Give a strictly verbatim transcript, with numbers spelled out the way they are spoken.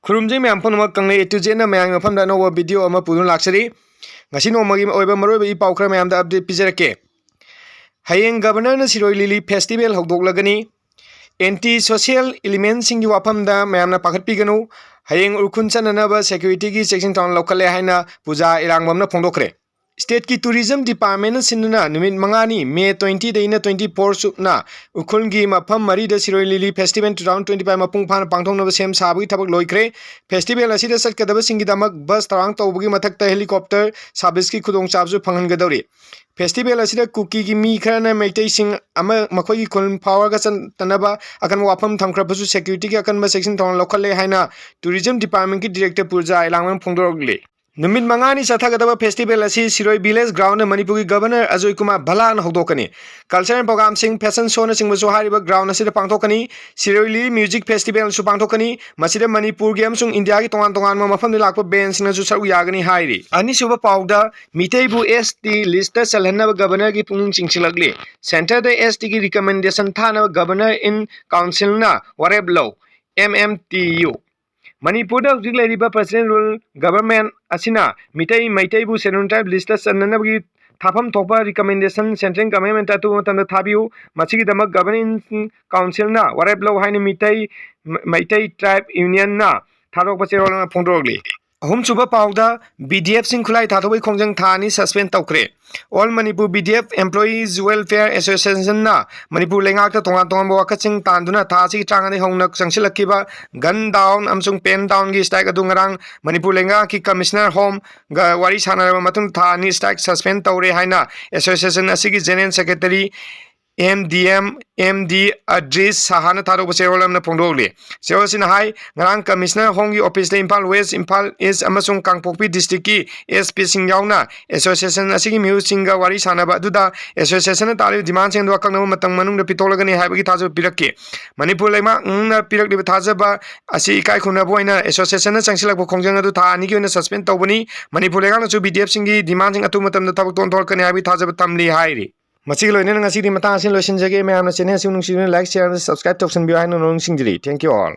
ꯈꯨꯔꯨꯝꯖꯩ ꯃꯌꯥꯝ ꯄꯨꯝꯅꯃꯛ꯫ ꯀꯪꯂꯩ A to Zꯅ ꯃꯌꯥꯝꯒꯤ ꯃꯐꯝꯗ ꯑꯅꯧꯕ video ꯑꯃ ꯄꯨꯗꯨꯅ ꯂꯥꯛꯆꯔꯤ꯫ ꯉꯁꯤ ꯅꯣꯡꯃꯒꯤ ꯑꯣꯏꯕ ꯃꯔꯨꯑꯣꯏꯕ ꯏ ꯄꯥꯎ ꯈꯔ ꯃꯌꯥꯝꯗ update ꯄꯤꯖꯔꯛꯀꯦ꯫ ꯍꯌꯦꯡ Governorꯅ ꯁꯤꯔꯣꯏ ꯂꯤꯂꯤ festival ꯍꯧꯗꯣꯛꯂꯒꯅꯤ꯫ Anti social elementꯁꯤꯡꯒꯤ ꯋꯥꯐꯝꯗ ꯃꯌꯥꯝꯅ ꯄꯥꯈꯠꯄꯤꯒꯅꯨ꯫ ꯍꯌꯦꯡ ꯎꯈ꯭ꯔꯨꯜ ꯆꯠꯅꯅꯕ securityꯒꯤ ꯆꯦꯛꯁꯤꯟ ꯊꯧꯔꯥꯡ ꯂꯧꯈꯠꯂꯦ ꯍꯥꯏꯅ ꯄꯨꯖꯥ ꯏꯔꯥꯡꯕꯝꯅ ꯐꯣꯡꯗꯣꯛꯈ꯭ꯔꯦ꯫ Stateꯀꯤ Tourism Departmentꯅ ꯁꯤꯟꯗꯨꯅ ꯅꯨꯃꯤꯠ ꯃꯉꯥꯅꯤ, May twentyꯗꯒꯤꯅ twenty-four ꯆꯨꯞꯅ ꯎꯈ꯭ꯔꯨꯜꯒꯤ ꯃꯐꯝ ꯃꯔꯤꯗ ꯁꯤꯔꯣꯏ ꯂꯤꯂꯤ festival two thousand twenty-five ꯃꯄꯨꯡ ꯐꯥꯅ ꯄꯥꯡꯊꯣꯛꯅꯕ ꯁꯦꯝ ꯁꯥꯕꯒꯤ ꯊꯕꯛ ꯂꯣꯏꯈ꯭ꯔꯦ꯫ Festival ꯑꯁꯤꯗ ꯆꯠꯀꯗꯕꯁꯤꯡꯒꯤꯗꯃꯛ bus ꯊꯧꯔꯥꯡ ꯇꯧꯕꯒꯤ ꯃꯊꯛꯇ helicopter serviceꯀꯤ ꯈꯨꯗꯣꯡꯆꯥꯕꯁꯨ ꯐꯪꯍꯟꯒꯗꯧꯔꯤ꯫ Festival ꯑꯁꯤꯗ ꯀꯨꯀꯤꯒꯤ ꯃꯤ ꯈꯔꯅ ꯃꯩꯇꯩꯁꯤꯡ ꯑꯃ ꯃꯈꯣꯏꯒꯤ ꯈꯨꯜ ꯐꯥꯎꯔꯒ ꯆꯠꯇꯅꯕ ꯑꯀꯟꯕ ꯋꯥꯐꯝ ꯊꯝꯈ꯭ꯔꯕꯁꯨ securityꯒꯤ ꯑꯀꯟꯕ ꯆꯦꯛꯁꯤꯟ ꯊꯧꯔꯥꯡ ꯂꯧꯈꯠꯂꯦ ꯍꯥꯏꯅ Tourism Departmentꯀꯤ Director ꯄꯨꯖꯥ ꯏꯂꯥꯡꯕꯝ ꯐꯣꯡꯗꯣꯔꯛꯂꯤ꯫ ꯅꯨꯃꯤꯠ ꯃꯉꯥꯅꯤ ꯆꯠꯊꯒꯗꯕ festival ꯑꯁꯤ ꯁꯤꯔꯣꯏ Village Groundꯗ ꯃꯅꯤꯄꯨꯔꯒꯤ Governor Ajoy Kumar ꯚꯜꯂꯥꯅ ꯍꯧꯗꯣꯛꯀꯅꯤ꯫ Cultural programmeꯁꯤꯡ, fashion showꯅꯆꯤꯡꯕꯁꯨ ꯍꯥꯏꯔꯤꯕ ground ꯑꯁꯤꯗ ꯄꯥꯡꯊꯣꯛꯀꯅꯤ꯫ ꯁꯤꯔꯣꯏ ꯂꯤꯂꯤ music festivalꯁꯨ ꯄꯥꯡꯊꯣꯛꯀꯅꯤ꯫ ꯃꯁꯤꯗ ꯃꯅꯤꯄꯨꯔꯒꯤ ꯑꯃꯁꯨꯡ ꯏꯟꯗꯤꯌꯥꯒꯤ ꯇꯣꯉꯥꯟ ꯇꯣꯉꯥꯟꯕ ꯃꯐꯝꯗꯒꯤ ꯂꯥꯛꯄ bandꯁꯤꯡꯅꯁꯨ ꯁꯔꯨꯛ ꯌꯥꯒꯅꯤ ꯍꯥꯏꯔꯤ꯫ ꯑꯅꯤꯁꯨꯕ ꯄꯥꯎꯗ, ꯃꯤꯇꯩꯕꯨ ST listꯇ ꯆꯜꯍꯟꯅꯕ Governorꯒꯤ ꯄꯨꯛꯅꯤꯡ ꯆꯤꯡꯁꯤꯜꯂꯛꯂꯤ꯫ Centreꯗ STꯒꯤ recommendation ꯊꯥꯅꯕ Governor in Councilꯅ ꯋꯥꯔꯦꯞ ꯂꯧ, MMTU꯫ ꯃꯅꯤꯄꯨꯔꯗ ꯍꯧꯖꯤꯛ ꯂꯩꯔꯤꯕ President Rule Government ꯑꯁꯤꯅ ꯃꯤꯇꯩ, ꯃꯩꯇꯩꯕꯨ Scheduled Tribe listꯇ ꯆꯟꯅꯅꯕꯒꯤ ꯊꯥꯐꯝ ꯊꯣꯛꯄ recommendation Central Governmentꯇ ꯑꯊꯨꯕ ꯃꯇꯝꯗ ꯊꯥꯕꯤꯌꯨ꯫ ꯃꯁꯤꯒꯤꯗꯃꯛ Governing Councilꯅ ꯋꯥꯔꯦꯞ ꯂꯧ ꯍꯥꯏꯅ ꯃꯤꯇꯩ, ꯃ-, ꯃꯩꯇꯩ Tribe Unionꯅ ꯊꯥꯗꯣꯛꯄ ꯆꯦꯔꯣꯜ ꯑꯃ ꯐꯣꯡꯗꯣꯔꯛꯂꯤ꯫ ꯑꯍꯨꯝꯁꯨꯕ ꯄꯥꯎꯗ, VDFꯁꯤꯡ ꯈꯨꯠꯂꯥꯏ ꯊꯥꯗꯣꯛꯄꯒꯤ ꯈꯣꯡꯖꯪ ꯊꯥ ꯑꯅꯤ suspend ꯇꯧꯈ꯭ꯔꯦ꯫ All Manipur VDF Employees Welfare Associationꯅ Manipur ꯂꯩꯉꯥꯛꯇ ꯇꯣꯉꯥꯟ ꯇꯣꯉꯥꯟꯕ ꯋꯥꯀꯠꯁꯤꯡ ꯇꯥꯟꯗꯨꯅ ꯊꯥ ꯑꯁꯤꯒꯤ ꯇꯔꯥꯃꯉꯥꯗꯒꯤ ꯍꯧꯅ ꯆꯪꯁꯤꯜꯂꯛꯈꯤꯕ gun down ꯑꯃꯁꯨꯡ pen downꯒꯤ strike ꯑꯗꯨ ꯉꯔꯥꯡ ꯃꯅꯤꯄꯨꯔ ꯂꯩꯉꯥꯛꯀꯤ Commissioner Homeꯒ ꯋꯥꯔꯤ ꯁꯥꯟꯅꯔꯕ ꯃꯇꯨꯡꯗ ꯊꯥ ꯑꯅꯤ strike suspend ꯇꯧꯔꯦ ꯍꯥꯏꯅ association ꯑꯁꯤꯒꯤ General Secretary MDM, MD ꯑꯗ꯭ꯔꯤꯁ ꯁꯍꯥꯅ ꯊꯥꯗꯣꯛꯄ ꯆꯦꯔꯣꯜ ꯑꯃꯅ ꯐꯣꯡꯗꯣꯛꯂꯤ꯫ ꯆꯦꯔꯣꯜ ꯑꯁꯤꯅ ꯍꯥꯏ, ꯉꯔꯥꯡ Commissioner Homeꯒꯤ officeꯇ Imphal West, Imphal East ꯑꯃꯁꯨꯡ ꯀꯥꯡꯄꯣꯛꯄꯤ districtꯀꯤ SPꯁꯤꯡ ꯌꯥꯎꯅ association ꯑꯁꯤꯒꯤ ꯃꯤꯍꯨꯠꯁꯤꯡꯒ ꯋꯥꯔꯤ ꯁꯥꯟꯅꯕ ꯑꯗꯨꯗ associationꯅ ꯇꯥꯜꯂꯤꯕ demandꯁꯤꯡ ꯑꯗꯨ ꯑꯀꯛꯅꯕ ꯃꯇꯝ ꯃꯅꯨꯡꯗ ꯄꯤꯊꯣꯛꯂꯒꯅꯤ ꯍꯥꯏꯕꯒꯤ ꯊꯥꯖꯕ ꯄꯤꯔꯛꯈꯤ꯫ ꯃꯅꯤꯄꯨꯔ ꯂꯩꯉꯥꯛꯅ ꯄꯤꯔꯛꯂꯤꯕ ꯊꯥꯖꯕ ꯑꯁꯤ ꯏꯀꯥꯏ ꯈꯨꯝꯅꯕ ꯑꯣꯏꯅ associationꯅ ꯆꯪꯁꯤꯜꯂꯛꯄ ꯈꯣꯡꯖꯪ ꯑꯗꯨ ꯊꯥ ꯑꯅꯤꯒꯤ ꯑꯣꯏꯅ suspend ꯇꯧꯕꯅꯤ꯫ ꯃꯅꯤꯄꯨꯔ ꯂꯩꯉꯥꯛꯅꯁꯨ VDFꯁꯤꯡꯒꯤ demandꯁꯤꯡ ꯑꯊꯨꯕ ꯃꯇꯝꯗ ꯊꯕꯛꯇ ꯑꯣꯟꯊꯣꯔꯛꯀꯅꯤ ꯍꯥꯏꯕꯒꯤ ꯊꯥꯖꯕ ꯊꯝꯂꯤ ꯍꯥꯏꯔꯤ꯫ ꯃꯁꯤꯒꯤ ꯂꯣꯏꯅꯅ ꯉꯁꯤꯗꯤ ꯃꯇꯥꯡ ꯑꯁꯤꯗ ꯂꯣꯏꯁꯤꯟꯖꯒꯦ꯫ ꯃꯌꯥꯝꯅ channel ꯑꯁꯤꯕꯨ ꯅꯨꯡꯁꯤꯗꯨꯅ like, share ꯑꯃꯗꯤ subscribe ꯇꯧꯁꯤꯟꯕꯤꯌꯨ ꯍꯥꯏꯅ ꯅꯤꯡꯁꯤꯡꯖꯔꯤ꯫ Thank you all.